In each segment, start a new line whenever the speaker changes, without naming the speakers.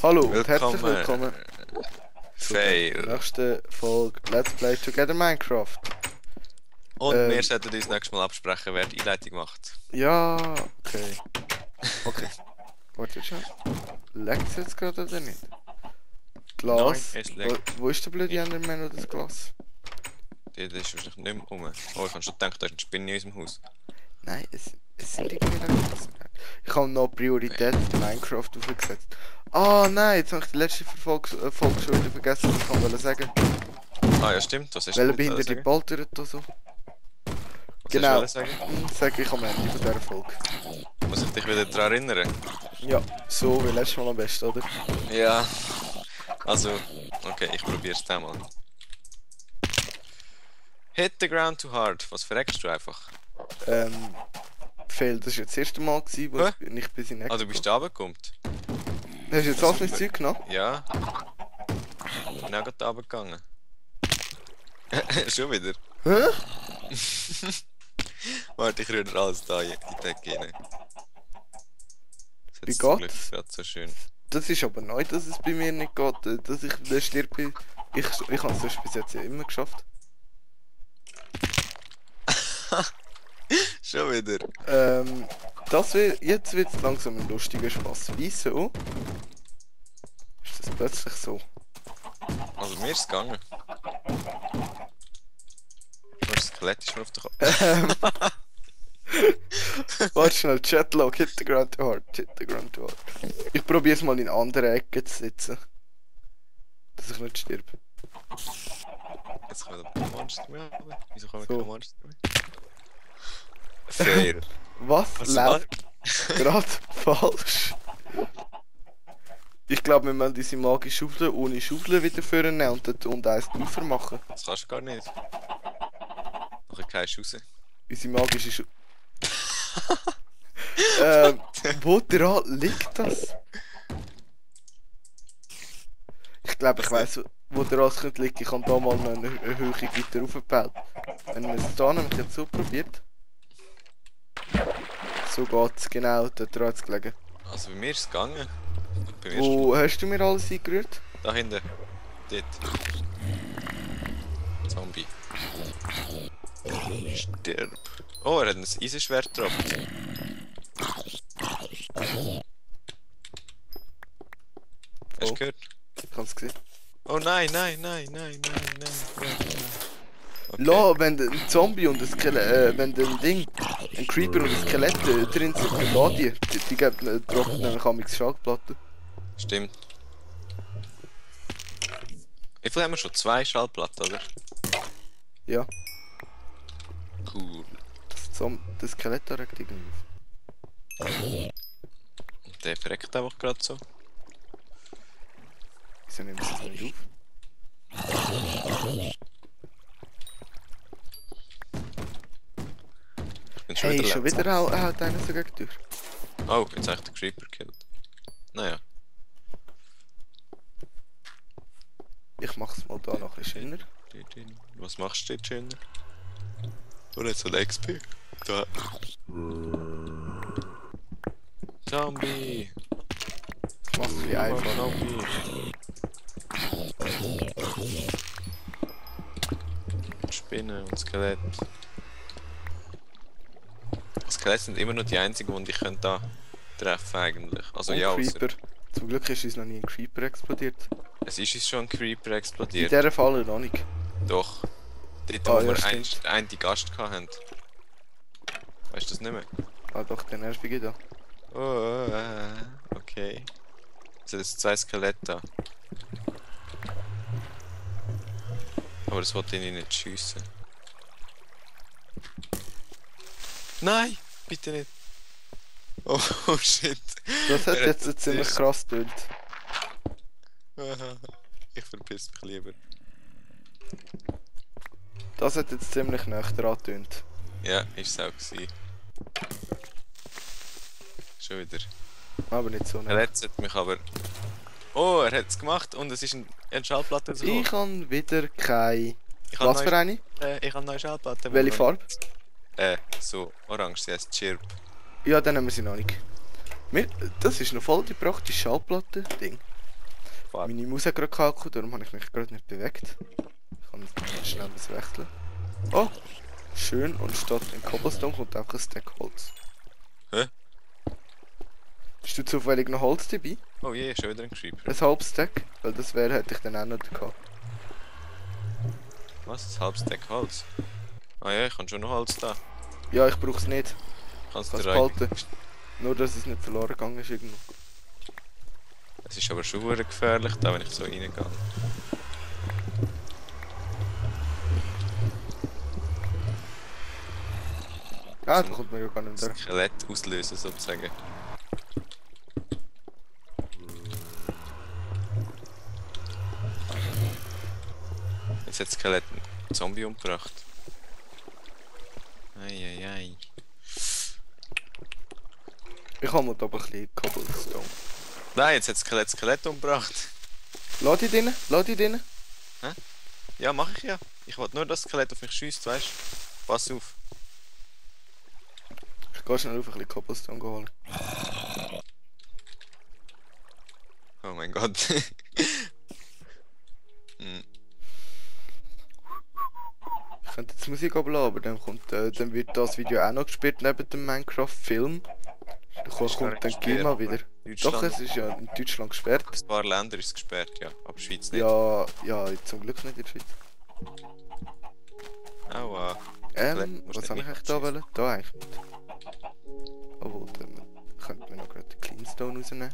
Hallo und herzlich willkommen zur
Fail.
nächsten Folge Let's Play Together Minecraft.
Und
Ähm,
wir sollten uns nächstes Mal absprechen, wer die Einleitung macht.
Ja, okay. Okay. Warte schon. Leckt es jetzt gerade oder nicht? Glas.
Nein, es leckt
Wo ist der blöde
nicht.
Enderman oder das Glas?
Der ist wahrscheinlich nicht mehr rum. Oh, ich habe schon gedacht, da ist eine Spinne in unserem Haus.
Nein, es sind irgendwie Glas. Ich habe noch Priorität für Minecraft aufgesetzt. Ah nein, jetzt habe ich die letzte Folge schon wieder vergessen, was ich wollte sagen.
Ah ja, stimmt, was hast
Weil
du
er behindert die
sagen?
Poltert oder so.
Was
Genau.
hast du sagen?
Sag ich am Ende von dieser Folge.
Muss ich dich wieder daran erinnern?
Ja, so wie letztes Mal am besten, oder?
Ja. Also, okay, ich probiere es mal. Hit the ground too hard. Was verreckst du einfach?
Fail, das war jetzt das erste Mal, wo
Hä?
ich nicht bis in den
Ah, du bist da runtergekommen?
Hast du jetzt alles mit Zeug genommen?
Ja. Ich bin auch gerade runtergegangen. Schon wieder?
Hä?
Warte, ich rühre alles da in die Decke rein.
Wie
Zum
geht's?
Glück gerade so schön.
Das ist aber neu, dass es bei mir nicht geht, dass ich wieder stirb. Ich habe es sonst bis jetzt ja immer geschafft.
Schon wieder.
Jetzt wird es langsam ein lustiger Spaß. Wieso? Ist das plötzlich so?
Also mir ist es gegangen. Nur das Skelett ist mir auf der Kopf.
Warte schnell, Chatlog, hit the ground too hard, hit the ground too hard. Ich probiere es mal in andere Ecke zu sitzen. Dass ich nicht sterbe.
Jetzt kommen aber keine Monster mehr. Wieso kommen
So.
keine Monster mehr? Fail.
Was
Was
läuft gerade falsch? Ich glaube, wir müssen diese magische Schaufel ohne Schaufel wieder vornehmen und dort und eins tiefer machen.
Das kannst du gar nicht. Nachher kein raus.
Unsere magische Schaufel. Wo dran liegt das? Ich glaube, ich weiss, wo der Rast könnte liegen. Ich habe da mal eine Höhe weiter raufgebaut. Wenn man es da nämlich jetzt so probiert. So geht's, genau, dort dran hat's gelegen.
Also bei mir ist es gegangen. Bei mir ist
Wo hast du mir alles eingerührt?
da hinten. Dort. Zombie. Stirb. Oh, er hat ein Eisenschwert gedroppt. Hast du gehört?
Ich hab's gesehen.
Oh nein, nein, nein, nein, nein, nein. Okay.
La, wenn ein Zombie und ein Skelett, wenn ein Ding, ein Creeper und ein Skelett drin sind, dann la die geben, droppen nämlich amigs Schaltplatten.
Stimmt. Wie viel haben wir schon? 2 Schallplatten, oder?
Ja,
Cool.
das Skelett da regt irgendwie auf.
Und der verreckt einfach gerade so.
Wieso nehmen sie es nicht auf?
Ich bin
Hey, schon
letzter.
wieder haut einer so gegen die Tür.
Oh, jetzt habe ich den Creeper gekillt. Naja.
Ich mach's mal da noch ein bisschen schöner.
Was machst du jetzt schöner? Oder jetzt so ein XP? Da. Zombie!
Ich mach's ein bisschen einfach.
Zombie! Spinne und Skelett. Skelette sind immer noch die einzigen, die ich da treffen eigentlich. Also
Und
ja,
Creeper.
ausser,
Zum Glück ist uns noch nie ein Creeper explodiert.
es ist uns schon ein Creeper
In
explodiert.
dieser Falle noch nicht.
Doch. Dort,
Ah,
wo
ja,
wir
stimmt.
einen Gast hatten. Weißt du das nicht mehr?
Ah doch, den nervige da.
Oh, okay. Also das sind 2 Skelette da. Aber das wollte ich nicht schiessen. Nein! Bitte nicht! Oh, oh shit!
Das hat
Er
jetzt
das
ziemlich
erst-
krass getönt.
Ich verpiss mich lieber.
Das hat jetzt ziemlich nah dran getönt.
Ja, ist es auch gewesen. Schon wieder.
Aber nicht so nah.
Er hat mich aber... Oh, er hat es gemacht und es ist eine Schallplatte rausgekommen.
Ich habe wieder keine...
Ich
Was für eine?
Ich habe neue Schallplatte.
Welche Farbe?
So orange, sie heißt Chirp.
Ja, dann haben wir sie noch nicht. Das ist noch voll die praktische Schallplatte-Ding.
Fahrt.
Meine Maus hat gerade gehalten, darum habe ich mich gerade nicht bewegt. Ich kann jetzt schnell das wechseln. Oh! Schön, und statt in Cobblestone kommt einfach ein Stack Holz.
Hä?
Hast du zufällig noch Holz dabei?
Oh je, schon wieder ein Creeper.
Ein halbes Stack? Weil das wäre, hätte ich dann auch nicht gehabt.
Was? Ein halbes Deck Holz? Ah ja, ich habe schon noch Holz da.
Ja, ich brauche es nicht.
Kannst
Ich
du
kann es
rein.
behalten. Nur, dass es nicht verloren gegangen ist irgendwo.
Es ist aber schon verdammt gefährlich, da wenn ich so reingehe.
Ah, da kommt man ja gar nicht
Das
mehr.
Skelett auslösen sozusagen. Jetzt hat das Skelett einen Zombie umgebracht. Eieiei.
Ich habe mir da aber ein bisschen Cobblestone.
Nein, jetzt hat das Skelett umgebracht.
Lass die drinnen? Lass die drinnen?
Ja, mach ich ja. Ich wollte nur, dass das Skelett auf mich schießt, weißt du? Pass auf.
Ich gehe schnell auf ein bisschen Cobblestone holen.
Oh mein Gott. Hm.
Ich könnte jetzt Musik abladen, aber dann wird das Video auch noch gespielt neben dem Minecraft-Film. Da
Ist gar
kommt
nicht
dann
gesperrt.
GEMA wieder. Doch,
Deutschland,
es ist ja in Deutschland gesperrt.
ein paar Länder ist es gesperrt, ja. Aber Schweiz nicht.
Ja, ja, zum Glück nicht in der Schweiz.
Aua. musst
Was
nicht
habe ich eigentlich da
mitschießen.
wollen? Da eigentlich nicht. Obwohl, dann könnten wir noch gerade den Cleanstone rausnehmen.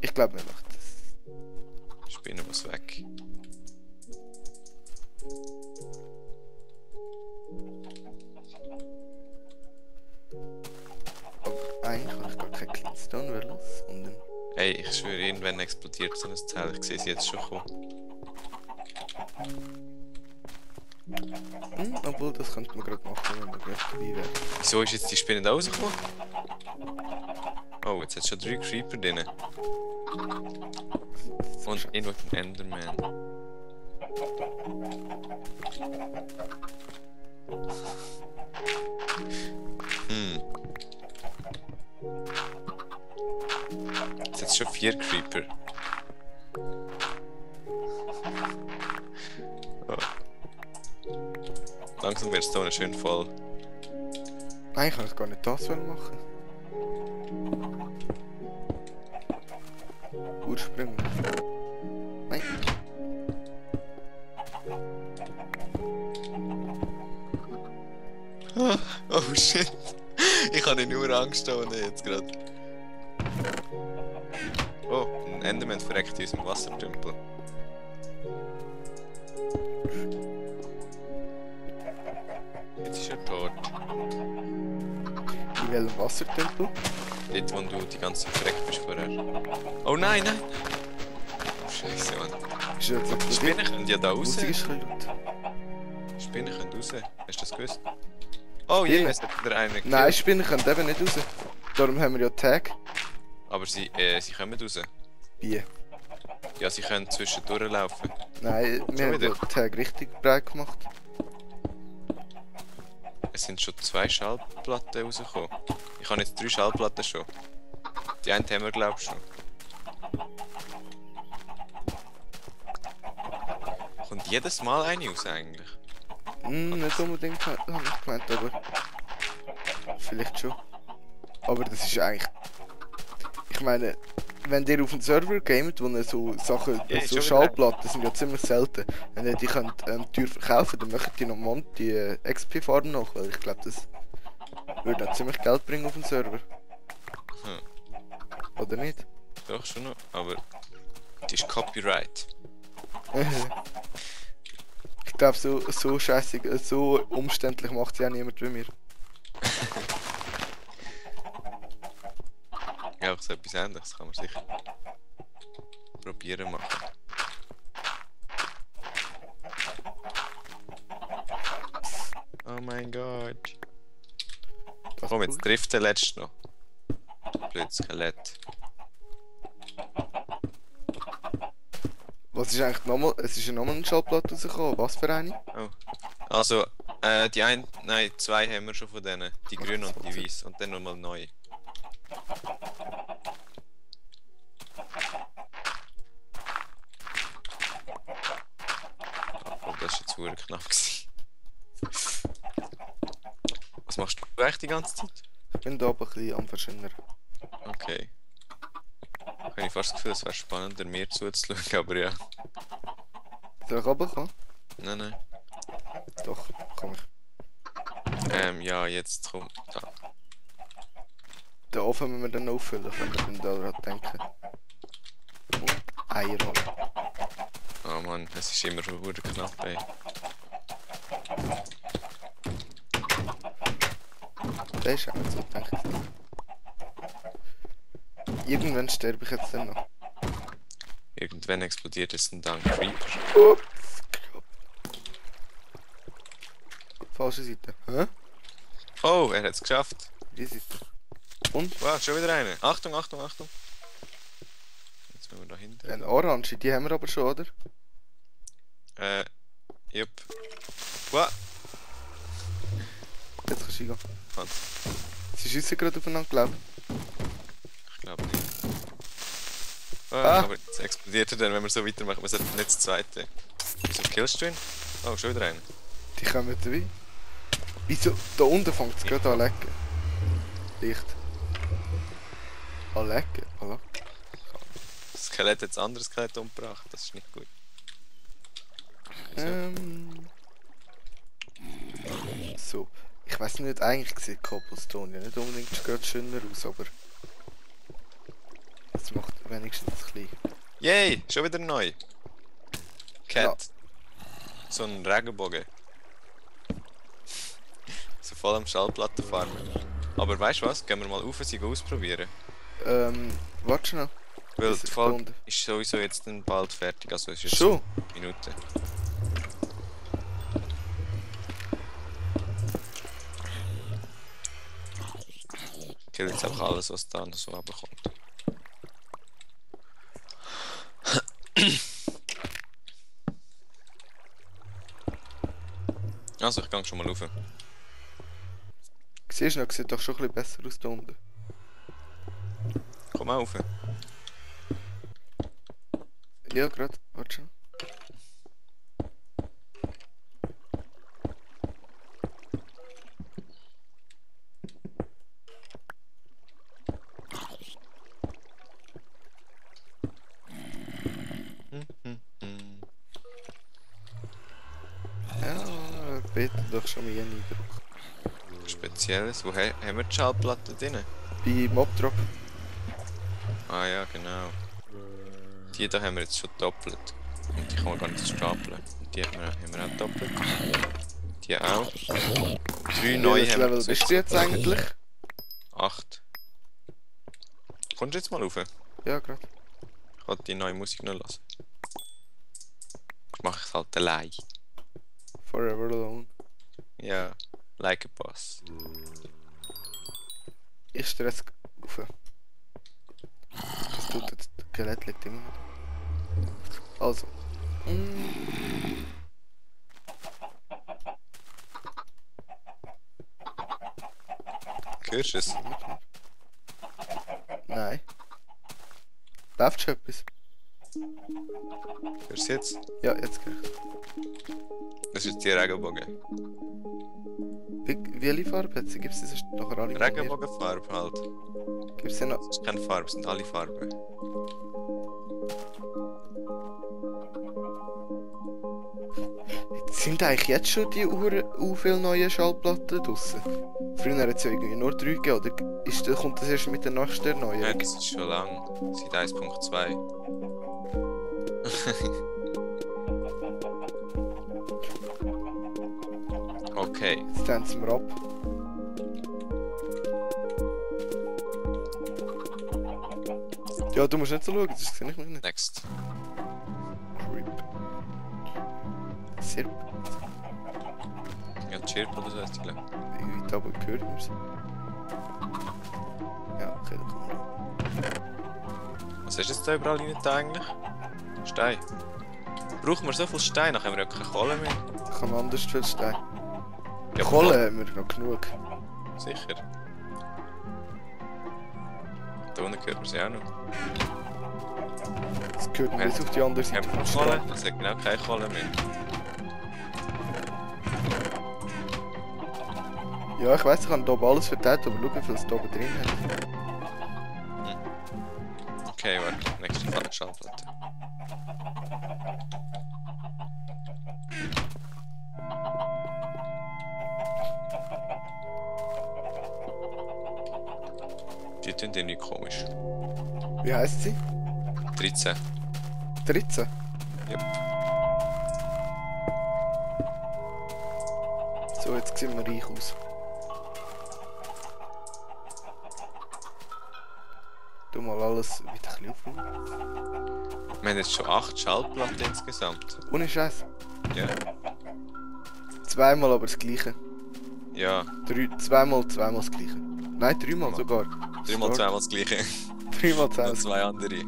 Ich glaube, wir machen das.
Spinne muss weg.
Aber eigentlich habe ich gar keinen Cleanstone wollen, sondern...
Ey, ich schwöre, irgendwann explodiert so ein Zelt. Ich sehe es jetzt schon kommen.
Obwohl, das könnte man gerade machen, wenn wir gerade dabei wären.
Wieso ist jetzt die Spinne da rausgekommen? Oh, jetzt hat es schon 3 Creeper drin. Und irgendwo ein Enderman. Hm. Jetzt hat es schon 4 Creeper. Oh. Langsam wird es da schön voll.
Eigentlich kann ich gar nicht das wollen machen. Ursprünglich. Nein.
Oh shit. Ich habe nur Angst da unten jetzt gerade. Oh, ein Enderman verreckt in unserem Wassertümpel. Jetzt ist er tot.
In welchem Wassertempel?
Dort, wo du die ganze Zeit verreckt bist vorher. Oh nein, nein! Scheiße, Mann.
Ist jetzt explodiert?
Spinnen können ja da
Die
raus.
Musik ist ein bisschen laut.
Spinnen können raus. Hast du das gewusst? Oh je,
Spinnen?
es hat wieder einen gekillt.
Nein, Spinnen können eben nicht raus. Darum haben wir ja Tag.
Aber sie kommen raus.
Wie?
Ja, sie können zwischendurch laufen.
Nein, wir haben
wieder?
ja Tag richtig breit gemacht.
Es sind schon 2 Schallplatten rausgekommen. Ich habe jetzt 3 Schallplatten schon. Die eine haben wir, glaube ich, schon. Kommt jedes Mal eine raus eigentlich?
Nicht unbedingt, habe ich gemeint, aber... Vielleicht schon. Aber das ist eigentlich... Ich meine, wenn ihr auf einem Server gamet, wo ihr so Sachen,
Ja,
so
schon
Schallplatten sind ja ziemlich selten. Wenn ihr die könnt teuer verkaufen, dann möchtet ihr noch die XP-Farben noch, weil ich glaube, das würde auch ziemlich Geld bringen auf dem Server. Oder nicht?
Doch schon noch, aber die ist Copyright.
Ich glaube, so scheißig, so umständlich macht sie auch niemand wie mir.
Ja, auch so etwas Ähnliches kann man sicher probieren machen. Oh mein Gott.
Das
Komm,
ist
jetzt
cool.
trifft der letzte noch. Blöd Skelett.
Was ist eigentlich nochmal? Es ist ja nochmal eine Schallplatte rausgekommen. Was für eine?
Also, die ein, nein, 2 haben wir schon von denen. Die grüne und die weiß. Und dann nochmal neu. das war jetzt verdammt knapp gewesen. Was machst du eigentlich die ganze Zeit?
Ich bin da aber ein bisschen am Verschönern.
Okay. Ich habe fast das Gefühl, es wäre spannender, mir zuzuschauen, aber ja.
Soll ich runterkommen?
Nein.
Doch, komm ich.
Ja, jetzt kommt da.
Den Ofen müssen wir dann auffüllen, wenn wir dann daran denken. Und Eier holen.
Oh Mann, es ist immer schon verdammt knapp, ey.
Der ist auch nicht so, denke ich. Irgendwann sterbe ich jetzt dann noch.
Irgendwann explodiert es dann ein Creeper.
Ups. Falsche Seite. Hä?
Oh, er hat es geschafft.
Die Seite. Und?
Wow, schon wieder eine. Achtung, Achtung, Achtung. Jetzt müssen wir da hinten.
Ein Orange, die haben wir aber schon, oder?
Jupp. Wow.
Jetzt kannst du reingehen.
Hans.
Sie schiessen gerade aufeinander, glaube ich.
Ich glaube nicht. Oh,
Ah.
Aber jetzt explodiert er dann, wenn wir so weitermachen. Wir sollten nicht das zweite. Wieso killst du ihn? Oh, schon wieder einen.
Die kommen dabei. Wieso? Da unten fängt es gerade an zu lecken. Licht. An lecken? Voilà.
Das Skelett hat ein anderes Skelett umgebracht. Das ist nicht gut.
So. Ich weiß nicht, eigentlich sieht Cobblestone ja nicht unbedingt gerade schöner aus, aber... Es macht wenigstens ein bisschen.
Yay! Schon wieder neu. Cat. So ein Regenbogen. So voll am Schallplattenfarmen. Aber weißt du was? Gehen wir mal rauf und sie ausprobieren.
Warte schnell.
Weil
Bis
die Folge ist sowieso jetzt dann bald fertig. Also es ist jetzt
schon?
Minuten. Ich kill jetzt einfach alles, was da noch so runterkommt. Also, ich gehe schon mal rauf.
Siehst du noch, sieht doch schon ein bisschen besser aus da unten.
Komm mal rauf.
Ja, gerade. Warte schon. Ja, bitte doch schon mal einen Eindruck.
Spezielles. Wo haben wir die Schallplatte drin?
Bei Mobdrop.
Ah ja, genau. Die da haben wir jetzt schon doppelt. Und die kann man gar nicht stapeln. Und die haben wir auch doppelt. Die auch. 3 neue
Welches
haben wir.
Level bist du jetzt eigentlich?
8. Kommst du jetzt mal rauf?
Ja, gerade.
Ich wollte die neue Musik noch hören. Ich mache es halt allein.
Forever Alone.
Ja, like a boss.
Ich stehe jetzt rauf. Das tut das Skelett liegt immer noch. Also.
Hörst du es?
Nein. Läuft schon etwas?
Hörst du es jetzt?
Ja, jetzt gleich.
Das ist jetzt die Regenbogen.
Welche Farbe hat sie? Gibt es das nachher alle?
Regenbogenfarbe halt.
Gibt es ja noch?
Das ist keine Farbe, es sind alle Farben.
Sind eigentlich jetzt schon die viele neue Schallplatten draussen? Früher hat es ja irgendwie nur 3 gegeben, oder kommt das erst mit der nächsten neuen?
Ja, das ist schon lang. Seit 1.2. Okay.
Jetzt tanzen wir ab. Ja, du musst nicht so schauen, das sehe ich mich nicht.
Next.
Creep. Sehr
Ja, Chirp oder so heißt die, glaube ich.
weit aber gehört man sie. Ja, okay, dann kommen wir.
Was hast du jetzt da überall rein eigentlich? Stein. Brauchen wir so viel Stein, dann haben wir ja keine Kohle mehr.
Ich habe anders viel Stein.
Ja,
Kohle haben wir noch genug.
Sicher. Da unten hört man sie auch noch.
Das gehört mir bis auf die andere
Haben
Seite
wir
vom
noch Kohle?
Strand.
Das hat genau keine Kohle mehr.
Ja, ich weiss, ich habe hier oben alles verteilt, aber schau, wie viel es da oben drin hat.
Okay, warte. Nächste Schallplatte. Die tun irgendwie komisch.
Wie heisst sie?
13.
13?
Ja.
So, jetzt sehen wir reich aus. Tu mal alles wieder ein bisschen aufräumen.
Wir haben jetzt schon 8 Schallplatten insgesamt.
Ohne Scheiß.
Ja.
Zweimal aber das gleiche.
Ja.
Zweimal das gleiche. Nein, dreimal sogar.
3x zweimal das gleiche.
3x zweimal.
Und 2 andere.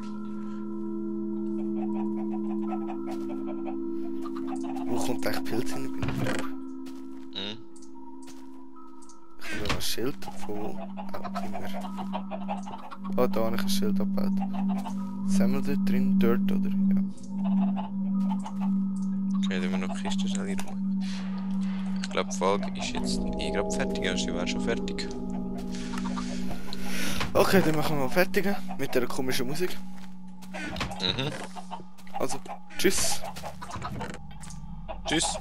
Wo kommt eigentlich Pilz hin?
Mhm.
Ich habe da ein Schild von... auch immer. Ah, da habe ich ein Schild abgebaut. Sammeln dort drin Dirt, oder? Ja.
Okay, dann haben wir noch die Kiste schnell hier rum. Ich glaube, die Folge ist jetzt gerade fertig. Ja, sie wäre schon fertig.
Okay, dann machen wir mal fertig mit der komischen Musik.
Mhm.
Also, tschüss.
Tschüss.